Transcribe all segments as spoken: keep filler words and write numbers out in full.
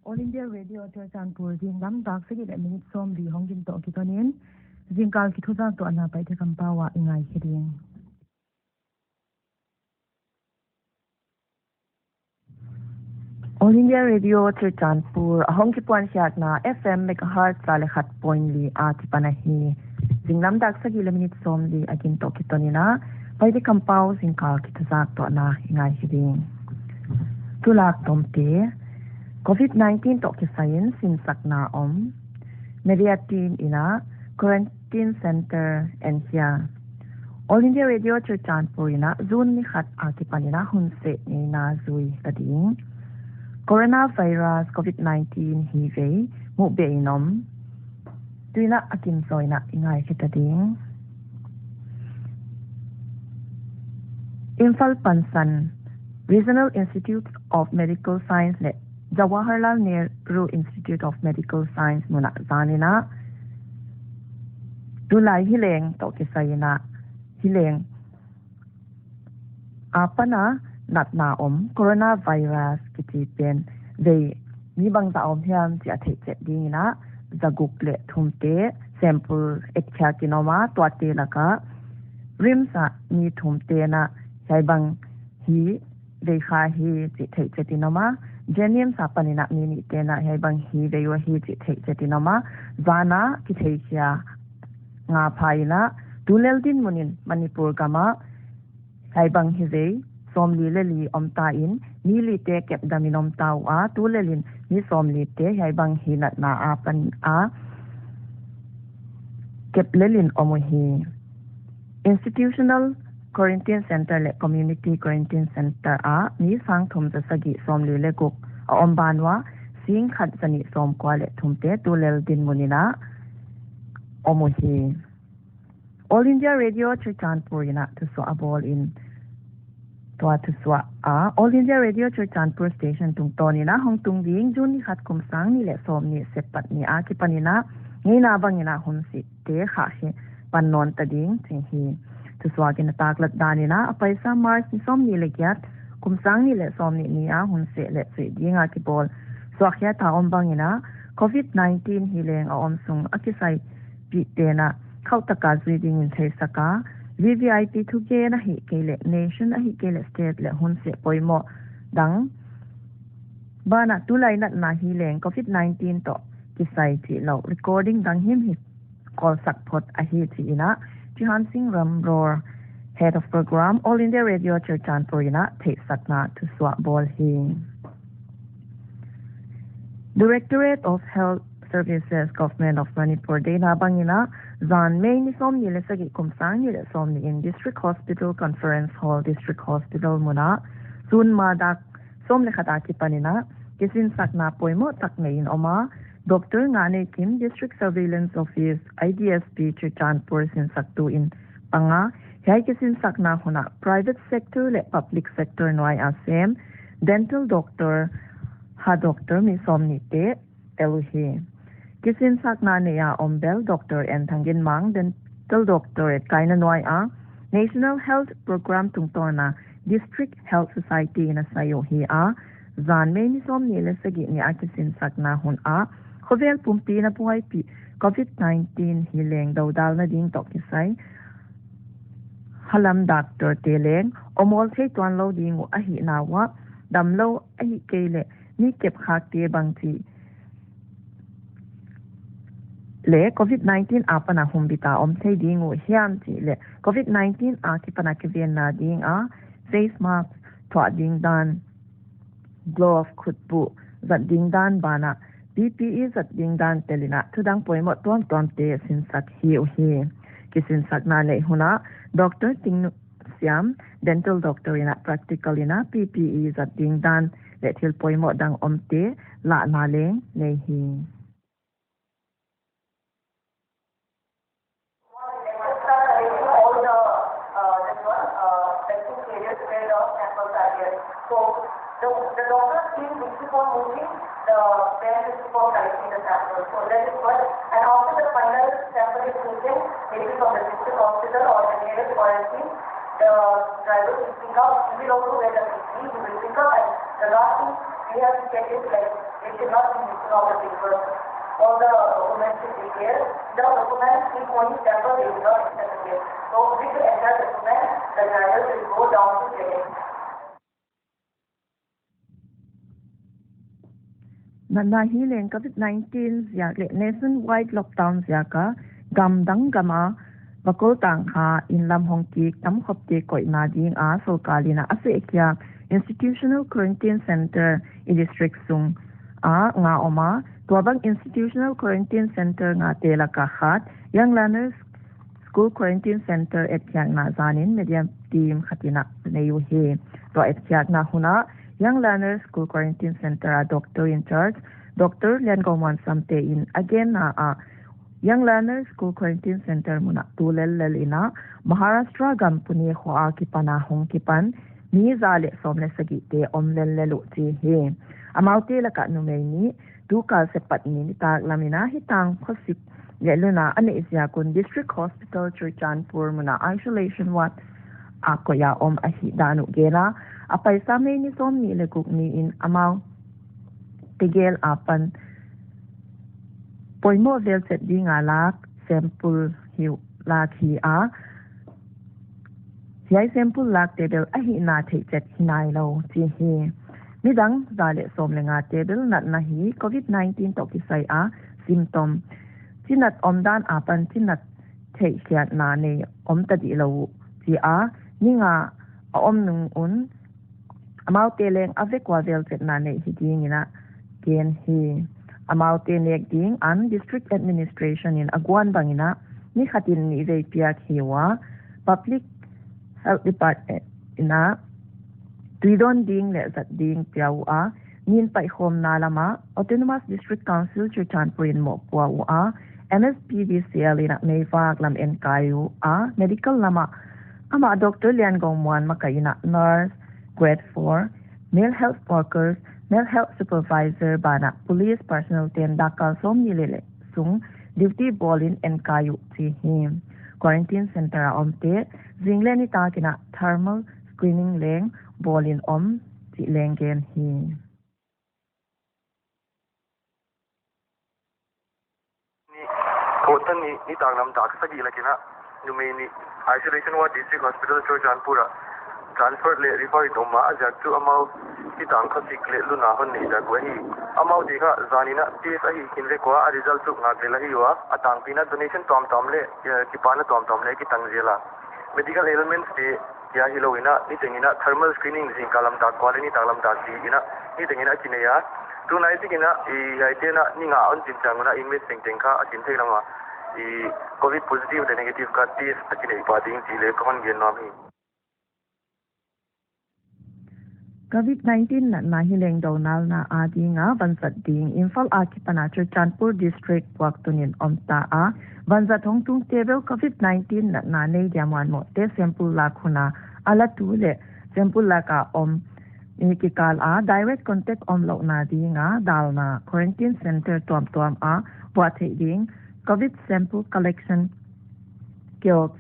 All India Radio Churachandpur, zinglam dak sagih leh minute sawmli hong gin toh kiton in, zingkal kithuzak tohna Paite kampau ah i ngaikhe ding. All India Radio Churachandpur, a hong kipuan khiakna F M megahertz za leh khat point li a kipan ahi. Zinglam dak sagih leh minute sawmli a gin toh kiton in a, Paite kampau zingkal kithuzak tohna i ngaikhe ding. Tulak tomte, COVID nineteen toh kisai in sinsakna om. Media team in a quarantine center en khia. All India Radio Churachandpur in a June ni khat a kipan in a hun seh ngeina zui ta ding. Coronavirus COVID nineteen hi vei muh beh in om. Tuin a a kim zaw in a i ngaikhe ta ding. Imphal Pansan Regional Institute of Medical Science leh Jawaharlal Nehru Institute of Medical Science mun ah zan in a, tulai hileng toh kisai in a, hileng apan a natna om coronavirus kichi pen vei mi bangzah om hiam chih a theihchet ding in a, zaguk leh thumte sample etkhiak in om a, tuate lak ah RIMS ah mi thumte'n a hiai bang hi vei kha hi chih theihchet in om a, JNIMS apan in a mi nihten a hiai bang hi vei uh hi chih theihchet in om a, zan a kitheikhia nga pha in a, tulel dinmun in Manipur gam ah hiai bang hi vei sawmli leh li om ta in, mi lite kepdam in om ta ua, tulel in mi sawmlite hiai bang hi natna apan a kep lel in om uhi. Institutional Quarantine Center leh Community Quarantine Center ah mi sang thum za sagih sawmli leh guk a om ban ua, sing khat za nih sawmkua leh thumte tulel dinmun in a om uhi. All India Radio Churachandpur in a thusuah a bawl in, tua thusuah a All India Radio Churachandpur station tungtawn in a hong tung ding June ni khat kum sang nih leh sawmnih Seppatni a kipan in a ngeina bang in a hun sehte khahkhe pan nawn ta ding chih hi. Thusuak in a taklat dan in a, a paisa March ni sawmnih leh giat kum sang nih leh sawmnih ni a hun seh leh suih ding a kibawl suak khia ta om bang in a, COVID nineteen hi leng a om sung a kisai pihte na khauh taka zui ding in theisak a, V V I P thugen ahihkeileh nation ahihkeileh state leh hun seh poimoh dang ban ah tulai natna hi leng COVID nineteen toh kisai chih lou recording dang himhim kawlsak phot ahi chi in a, Chihan Singh Ramror, Head of Program, All India Radio Churachandpur in a theihsakna thusuah bawl hi. Directorate of Health Services, Government of Manipur deihna bang in a, zan May ni sawmnih leh sagih kum sang nih leh sawmnih in District Hospital Conference Hall, District Hospital mun ah, sun ma dak sawm leh khat a kipan in a kisinsakna poimoh tak nei in om a, Doctor Nganeikim, District Surveillance Office, I D S P Churachandpur sinsaktu in pang a, hiai kisinsakna hun ah private sector leh public sector nuai a sem dental doctor, ha doctor mi sawmnihte tel uhi. Kisinsakna neih a om bel Doctor N Thangginmang, dental doctor etkaina nuai a, National Health Program tungtawn a District Health Society in a sai uhi a, zan May ni sawmnih leh sagih ni a kisinsakna hun ah khovel pumpi in a buaipih COVID nineteen hi leng dodalna ding toh kisai halam doctor te leng omawl thei tuanlou ding uh ahihna uah, damlou ahihkeileh mi kepkhakte bangchi leh COVID nineteen apan a humbit a om thei ding uh hiam chih leh COVID nineteen a kipan a kivenna ding a face mask thuah ding dan, glove khutbuh zat ding dan ban ah P P E zat ding dan tel in a thudang poimoh tuamtuamte sinsak hi uhi. Kisinsakna neih hun ah Doctor Tingnu Siam, dental doctor in a practical in a P P E zat ding dan leh thil poimoh dang omte lahna leng nei hi. All the, uh, this one, uh, testing areas where the samples are there. So the, the doctor team will keep on moving the pen to keep on collecting the samples. So that is what, and after the final sample is taken, maybe from the district hospital or the nearest quarantine, the driver will pick up, he will also wear the P P E, he will pick up and the last thing We have to check it, like, it should not be missing out of the paper. All the documents should be there. The documents, if only sample, they will not accept it. So we should enter documents, the driver will go down to check it. Natna hi leng COVID nineteen ziak leh nationwide lockdown ziak a gam dang gam a va kol tang kha in lam hong kik tam khop te koihna ding a sorkar in a sehkhiak institutional quarantine center i district sung a nga om a, tuabang institutional quarantine center nga te lak a khat Young Learners School Quarantine Center etkhiakna zan in media team khat in a nei uhi. Tua etkhiakna hun a Young Learners School Quarantine Center a doctor in charge, Doctor Liangongmuan Samte in a genna ah, Young Learners School Quarantine Center mun a tu lellel in a Maharashtra gam Pune khua a kipan a hong kipan mi za leh sawm leh sagih te om lellel uh chi hi. Amaute lak a numei nih, tukal Seppatni nitaklam in a hi tang khosik leh lun a a neih ziak un District Hospital Churachandpur mun a isolation ward a koih a om ahihdan uh gen a, a paisa May ni sawmnih leh guk ni in amau tegel apan poimoh vel chet ding a lak sample hi uh, lak hi a, hiai sample lak te bel ahihna theih chet hi nailou chi hi. Midang za leh sawm leh nga te bel natna hi COVID nineteen toh kisai a symptom, chinat omdan apan chinat theihkhiakna nei om ta dih lou uh chi a, ni nga a om nung un amaute leng a vek ua vel chetna nei hi ding in a gen hi. Amaute nek ding an District Administration in a guan bang in a ni khat in nih vei piak hi ua, Public Health Department in a tuidawn ding leh zat ding pia uh a, nin paihkhawmna lam a Autonomous District Council Churachandpur in mohpuak uh a, M S P D C L in a meivak lam enkai uh a, medical lam a amah Doctor Liangongmuan makaihna nurse, grade four, male health workers, male health supervisor banah police personnel ten dakkal sawmnih leh leh sung duty bawl in enkai uh chi hi. Quarantine center a omte zing leh nitak in a thermal screening leng bawl in om chih leng gen hi. Ni, Thawhtanni nitaklam dak sagih lak in a numei nih isolation ward District Hospital Churachandpur ah transfer leh refer in om a, a ziak chu amau hi tang khosik leh lun a hon neih ziak uh ahi. Amaute kha zan in a test ahi khin vek ua, a result chu ngak lel ahi ua, a tangpi in a donation tuamtuam leh, eh, kipahna tuamtuam leh kitang zel a. Medical ailments te kia hilou in a, niteng in a thermal screening zingkal lam dak kua leh nitaklam dak li in a, niteng in a kinei a. Tunai tik in a, i hiaite in a ni nga a hon chin chiang un a inmate tengteng kha a chin theih lam a i COVID positive leh negative kha test a kinei pah ding chih leh ka hon gen nuam hi. COVID nineteen natna hi leng dounalna a ding a vanzat ding Imphal a kipan a Churachandpur District puak tun in om ta a, vanzat hong tung te bel COVID nineteen natna nei dia muanmoh te sample lak hun a a latu leh sample lak a om mi kikal a direct contact omlouhna ding a dalna quarantine center tuamtuam a puah theih ding COVID sample collection kiosk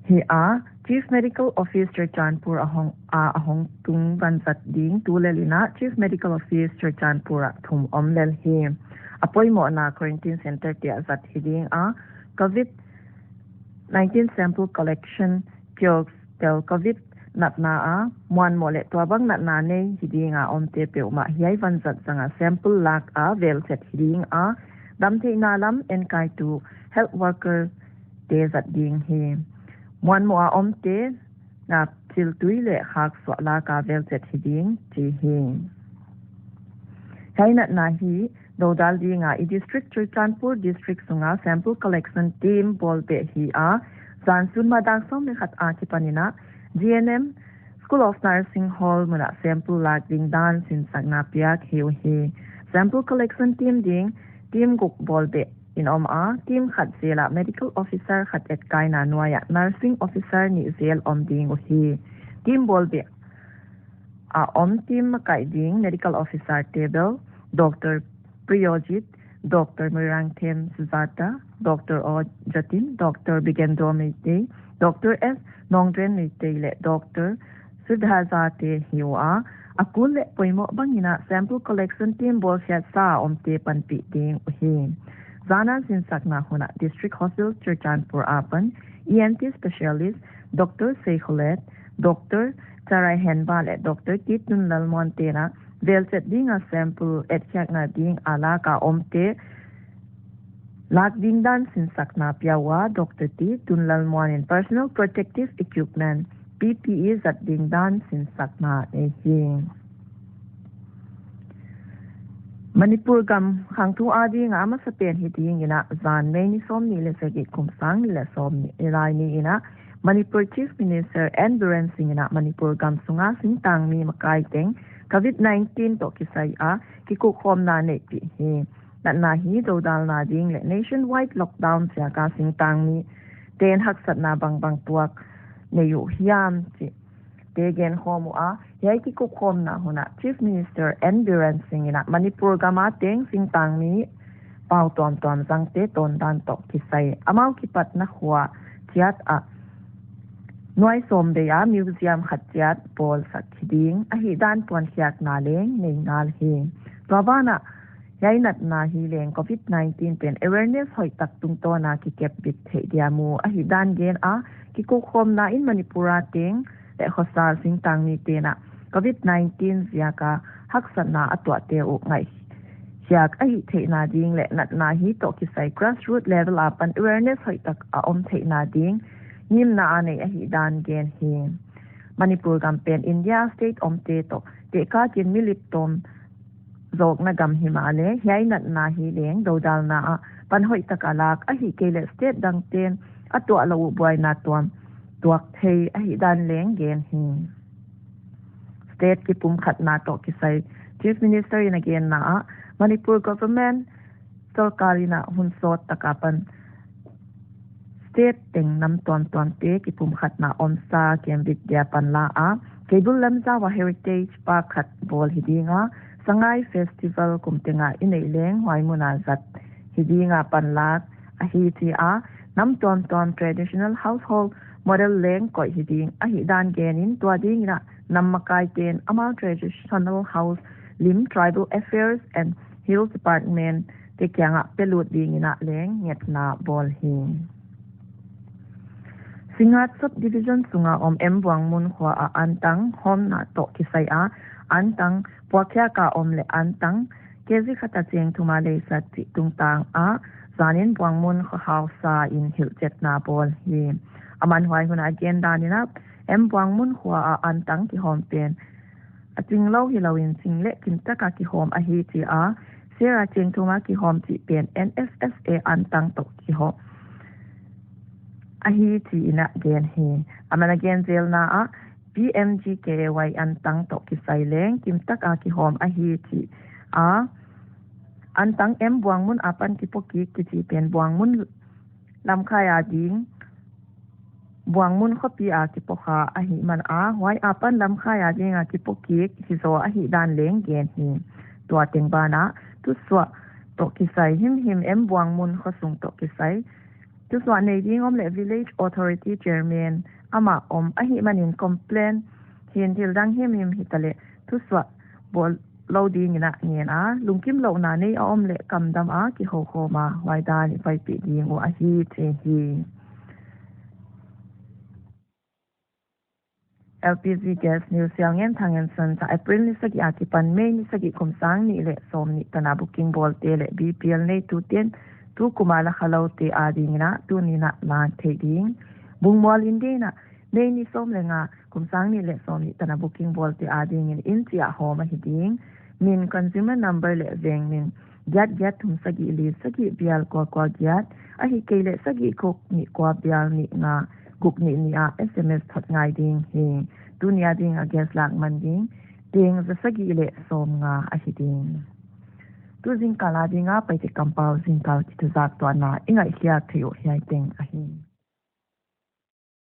hi a, Chief Medical Office Churachandpur a hong, a, a hong tung vanzat ding tu lel in a Chief Medical Office Churachandpur ah thum om lel hi. A poimohna quarantine center te ah zat hi ding a, COVID nineteen sample collection kiosk tel COVID natna a muanmoh leh tuabang natna nei hi ding a omte peuhmah hiai vanzat zang a sample lak a vel chet hi ding a, damtheihna lam enkaitu health worker te zat ding hi. Muanmoh a omte na thil tui leh khak suah lak a vel chet hi ding chi hi. Hiai natna hi doudal ding a i district Churachandpur district sung a sample collection team bawl beh hi a, zan sun ma dak sawm leh khat a kipan in a G N M School of Nursing Hall mun ah sample lak ding dan sinsakna piak hi uhi. Sample collection team ding team guk bawl beh in om a, team khat zel ah medical officer khat etkaina nuai ah nursing officer nih zel om ding uhi. Team bawl beh a om team makaih ding medical officer te bel Doctor Priyojit, Doctor Moirangthem Sujata, Doctor O Jatin, Doctor Bigendro Meitei, Doctor S Nongdren Meitei leh Doctor Sudhaja te hi ua, A kul leh poimoh bangin a sample collection team bawlsiatsa omte panpih ding uhi. Zana sinsakna hun a District Hospital Churachandpur apan E N T specialist Doctor Seikholet, Doctor Charai Henba leh Doctor T Tunlalmuan te'n a velchet ding a sample etkhiakna ding a lak a omte lak ding dan sinsakna pia ua, Doctor T Tunlalmuan in personal protective equipment, P P E zat ding dan sinsakna nei hi. Manipur gam khangthu ading a masapen hi dingin a zan May ni sawmnih leh sagih kum sang nih leh sawmnih ni lai ni in a Manipur Chief Minister N Biren Singh in a Manipur gam sunga singtangmi makai teng COVID nineteen toh kisai a kikukkhawmna neihpih hi. Natna hi dodalna ding leh nationwide lockdown ziak a singtangmi ten haksatna bangbang tuak nei uh hiam chih te genkhawm ua, hiai kikukkhawmna hun a Chief Minister N Biren Singh in a Manipur gam a teng singtangmi pau tuamtuam zangte tawndan toh kisai amau kipatna khua chiat a nuai sawm bei a museum khat chiat bawlsak hi ding ahihdan puankhiakna leng nei ngal hi. Tua ban ah hiai natna hi leng COVID nineteen pen awareness hoihtak tungtawn a kikepbit theih diam uh ahihdan gen a, kikukkhawmna in Manipur a teng leh khosal singtangmi te'n a COVID nineteen ziak a haksatna a tuahte uh ngaihkhiak ahih theihna ding leh natna hi toh kisai grassroot level apan awareness hoihtak a om theihna ding ngimna a neih ahihdan gen hi. Manipur gam pen India state omte toh tehkakin mi lip tawm zawkna gam himahleh hiai natna hi leng dodalna a pan hoihtak a lak ahihkeileh state dangte'n a tuah louh uh buaina tuam tuak thei ahihdan leng gen hi. State kipumkhatna toh kisai Chief Minister in a genna ah Manipur government sorkar in a hun sawt tak apan state teng nam tuamtuamte kipumkhatna omsa kembit dia panla a, Keibul Lamjao a heritage park khat bawl hi ding a, Sangai Festival kum teng a i neih leng huai mun a zat hi ding a panlak ahi chi a, nam tuamtuam traditional household model leng koih hi ding ahihdan gen in tua dingin a nam makai te'n amau traditional house lim Tribal Affairs and Hills Department te kiang ah pelut dingin a leng ngetna bawl hi. Singngat Subdivision sunga om M Buangmun khua a antang hawmna toh kisai a antang puakkhiak a om leh antang K G khat a cheng thum a leisat chih tungtang a zanin Buangmun khua hausa in hilhchetna bawl hi. Aman huai hun a gendan in a M Buangmun khua a antang kihawm pen a chinglou hilou in ching leh kimtak a kihawm ahi chi a, sera cheng thum a kihawm chih pen N F S A antang toh kihawm ahi chi in a gen hi. Aman a gen zelna ah P M G K A Y antang toh kisai leng kimtak a kihawm ahi chi a, antang M Buangmun apan kipoh kik kichi pen Buangmun lamkhai a ding Buangmun khopi a kipoh kha ahihman a, huai apan lamkhai a ding a kipoh kik hizaw ahihdan leng gen hi. Tua teng ban ah thusuah toh kisai himhim M Buangmun khosung toh kisai thusuah nei ding om leh Village Authority Chairman amah om ahihmanin complain hin thil dang himhim hitaleh thusuah bawl lou dingin a ngen a, lungkimlouhna nei a om leh kamdam a kihoukhawm a huai dan i paipih ding uh ahi chi hi. L P G Gas News Sialngenthang in Sansa April ni sagih a kipan May ni sagih kum sang nih leh sawmnih tan a booking bawlte leh B P L neitu te'n tukum a la khaloute adingin a tuni'n a lang theih ding Bungmual India in a May ni sawm leh nga kum sang nih leh sawmnih tan a booking bawlte adingin in chi a hawm ahi ding. Min, consumer number leh veng min giat giat thum sagih li sagih bial kua kua giat ahihkeileh sagih guk nih kua bial nih nga guk nih nih a S M S thot ngai ding hi. Tuni a ding a gas lak man ding teng za sagih leh sawmnga ahi ding. Tu zingkal a ding a Paite kampau zingkal kithuzak tuahna i ngaihkhiak theih uh hiai teng ahi.